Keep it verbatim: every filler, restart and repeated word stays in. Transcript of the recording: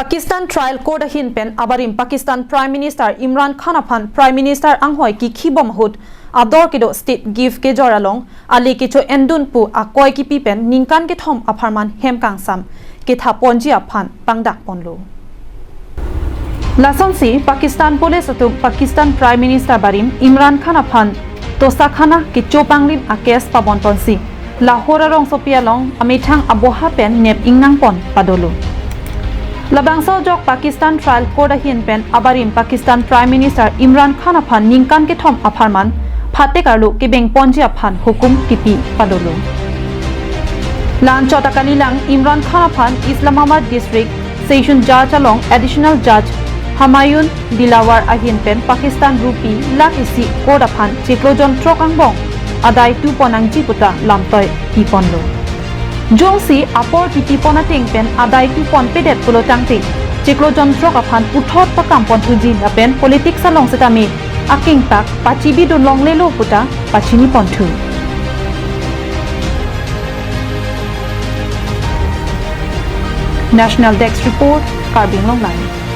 Pakistan Trial Court ahin pen abarim Pakistan Prime Minister Imran Khan aphan Prime Minister anghoi kikhibom ahut ador kedo state gift kejor along ale kecho-endun pu akoi kipi pen ningkan kethom apharman hem kangsam kethaponji aphan pangdakponlo. Lasonsi Pakistan Police atum Pakistan Prime Minister barim Imran Khan aphan tosakhana kecho panglim a-case pabonponsi Lahore arongsopi along amethang aboha pen nep ingnangpon padolo. Labangso ajok Pakistan Trial Court ahin pen abarim Pakistan Prime Minister Imran Khan aphan ningkan kethom apharman phatek arlo kebengponji aphan hukum kipi padolo. La-anchot akalilang Imran Khan aphan Islamabad District Session Judge along Additional Judge Humayun Dilawar ahin pen Pakistan rupee lakh isi court aphan chiklo jon throk angbong adai tupon nangji puta lamtoi piponlo. Jongsi apor kitipon ateng pen adai tupon pedet pulo tangte, chiklo jon throk aphan puthot pakampon thuji lapen politics along setame akengpak pachibidun longlelo puta pachiniponthu. National Desk Report, Karbi Anglong Live.